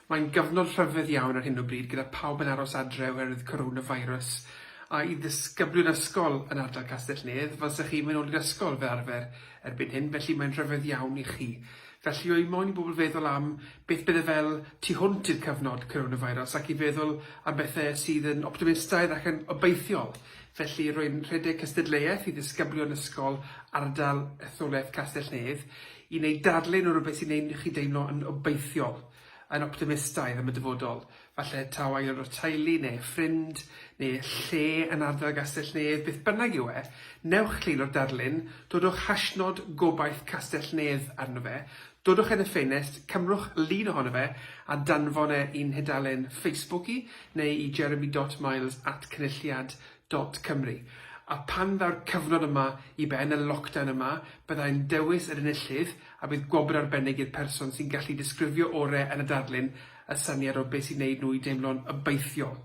Mae'n gyfnod rhyfedd iawn ar hyn o bryd gyda pawb yn aros adre oherwydd coronavirus a i ddisgyblion ysgol yn ardal Castell Nedd fysech chi'n mynd nôl i'r ysgol fel arfer erbyn hyn felly mae'n rhyfedd iawn i chi. Felly o'n i moyn i bobl feddwl am beth bydde fel tu hwnt i'r cyfnod coronavirus ac i feddwl am bethe sydd yn optimistaidd ac yn obeithiol. Felly rwy'n rhedeg cystadleuaeth i ddisgyblion ysgol ardal etholaeth Castell Nedd i wneud darlun o rywbeth sy'n neud chi deimlo yn obeithiol, yn optimistaidd am y dyfodol. Falle taw aelod o'r teulu neu ffrind neu lle yn ardal Gastell Nedd, beth bynnag yw e, newch llun o'r darlun, dodwch hashnod gobaith Castell Nedd arno fe, dodwch e yn y ffenest, cymrwch lun ohono fe a danfon e i'n nhudalen Facebook i neu i jeremy dot miles at cynulliad dot cymru. A pan ddaw'r cyfnod yma i ben, y lockdown yma, bydda i'n dewis yr enillydd a bydd gwobr arbennig i'r person sy'n gallu disgrifio ore yn y darlun y syniad o beth sy'n neud nhw i deimlo'n obeithiol.